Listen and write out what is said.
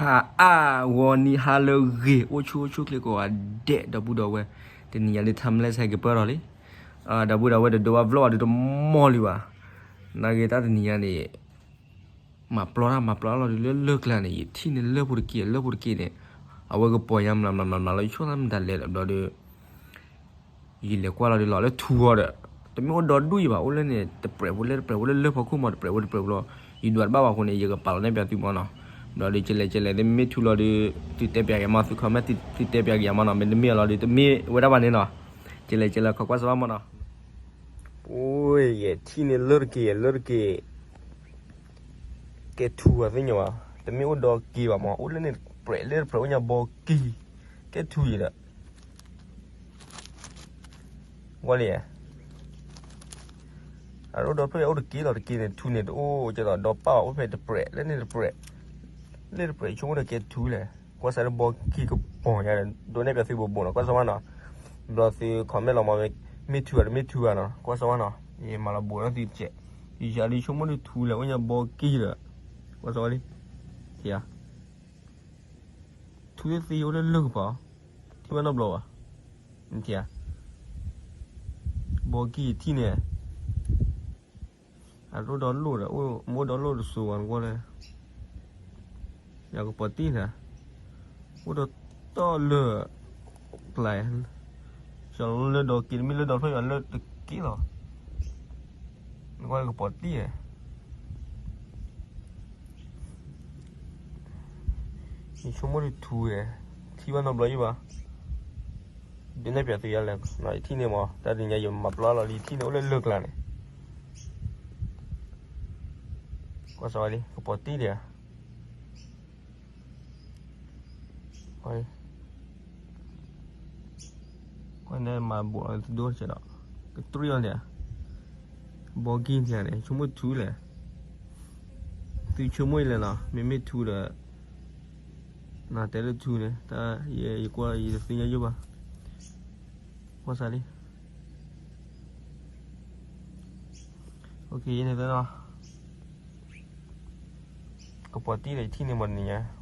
ဟါအါဂီၤနံၤဟါလၢအဂ့ၤ အိၣ်ဆူၣ်အိၣ်ဆူၣ်ချ့ကိးဂၤဒဲး ဒီပုၢ်ဒီဝဲၢ်, တနံၤညါဒုး ထါမလဲၢ်ဆဲးကပၢၢ်ထီၣ်လံ, ဒီပုၢ်ဒီဝဲၢ် တဒိဘၣ်ပျီၢ်ဘၣ်ဒုးတမီၢ်လံဘၣ်, နာ်က့တၢ်တနံၤညါန့ၣ် မၤပျီတၢ်မၤပျီတၢ်လီၤဒုးလၢလၢၢ်ကျါန့ၣ် ယထံၣ်န့ၢ်လၢၢ်ဖိတက့ၢ် လၢၢ်ဖိတက့ၢ်န့ၣ်, အဝဲကပီၤညါမျးမျးမျးမျးလီၤ ယဆိကမိၣ်သးမတၤလဲၣ်ဒီးဘျီဒီး ယလဲၤကွၢ်လီၤဒုးလီၤလၢထူအီၤဒီး, တမ့ၢ်အိၣ်ဒီဒူၣ်အံၤဘၣ် အိၣ်လၢန့ၣ် တပြဲးဖိလၢတပြဲးဖိလၢလၢၢ်ဖီခိၣ်မး တပြဲးဖိတပြဲးဖိလီၤ, ယဒွးတဘၣ်ဘၣ်အဃိန့ၣ် ယကပာ်လီၤနဲၣ်ပၠးသုမးနီၤ, ဘျီဒီးကလဲၤကလဲၤ တမ့ၢ်ထူလီၤဒုး သုတဲပၠးက့ၤမး သု comment သုတဲပၠးက့ၤယၤမးနီၤ မ့တမ့ၢ်အလီၤဒုး တမ့ၢ်ဝဲဒၣ်ဘၣ်န့ၣ်နီၤ, ကလဲၤကလဲၤ ခီကွၢ်စၢၤဘၣ်မးနီၤ, အိၣ်ယဲထံၣ်န့ၢ်လၢၢ်တက့ၢ် လၢၢ်တက့ၢ် ကဲထူအသ့ၣ်ညါဘၣ်, တမ့ၢ်အိၣ်ဒီက့ၤဘၣ်မး အိၣ်လၢန့ၣ်တပြဲးလၢတပြဲး အိၣ်ညါဘီကံၢ်, ကဲထူယဲဒီး ဝဲလံ, အအိၣ်ဒီဖျၢၣ်အိၣ်တက့ၢ်လီၤ တက့ၢ်န့ၣ် ထူန့ၣ်တအိၣ်ကဲဒီး ဒီပၢ်ဘၣ်အိၣ်ဖဲတပြဲး လၢန့ၣ်တပြဲး, လၢတပြဲးဆိကမိၣ်ဒီးကဲထူလဲၣ်, ကွၢ်စၢၤလၢဘီကံၢ်ကပီၤညါဒီး ဒိးနဲၣ်ပၠးသုဘိးဘိးနီၤ ကွၢ်စၢၤဘၣ်နီၤ, ဘျီသု comment လီၤမး မ့ၢ်ထူဧါတမ့ၢ်ထူဧါနီၤ ကွၢ်စၢၤဘၣ်နီၤ, ယမၤလီၤဘိးလၢသုတစဲး, ယၤဒုးဆိကမိၣ်ဒုးထူလဲၣ် အိၣ်ညါဘီကံၢ်ဒီး, ကွၢ်စၢၤဘၣ်လံ, ထံဧါ ထူသ့ၣ်သ့ၣ်အိၣ်လၢလၢၢ်ကပၤ, ထံၣ်ဘၣ်နီတဘျီဘၣ်, ထံဧါ, ဘီကံၢ်ထံၣ်န့ၣ်, အအိၣ်ဒီလိၣ်ဒီး မ့ၢ်အိၣ်ဒီလိၣ်တစိၤဘၣ်နကွၢ်လၢ, ယကပီၤတံၢ်န့ၣ်, အိၣ်ဒီတီၢ်လၢ, ကျါ, လၢဒီက့ၤ တမ့ၢ်လၢဒီဖျၢၣ်ယၤလၢတက့ၢ်လီၤ, နကွၢ်လၢကပီၤတံၢ်ဧါ ယဆိကမိၣ်ဒုးထူဧါ, ထံၣ်ဘၣ်နီတဘျီယံၤဘၣ်, ဒုးနဲၣ်ပၠးသုယၤလဲၣ်, ယထံၣ်န့ၢ်မး တၢ်တနံၤညါယမၤပျီလီၤလံ ယထံၣ်န့ၢ်အိၣ်လၢလၢၢ်ကျါန့ၣ်, ကွၢ်စၢၤဝဲလံ ကပီၤတံၢ်ဒံးဧါ, ကွၢ်န့ၣ်မၤဘိးလီၤတဒိၣ်ကဲဒီး, ကတြံၣ်အီၤန့ၣ်, ဘီကံၢ်န့ၣ် ဆိကမိၣ်ထူလဲၣ်, သုဆိကမိၣ်အံၤလဲၣ်နီၤ မ့မ့ၢ်ထူဒီး, နတဲလၢထူန့ၣ် တၢ်ယကွၢ်ယတသ့ၣ်ညါယိၣ်ဘၣ်, ကွၢ်စၢၤလံ, န့ၣ်သ့ၣ်နီၤ, ကပီၤတံၢ်ဒီးယထံၣ်န့ၢ်မးတနံၤညါ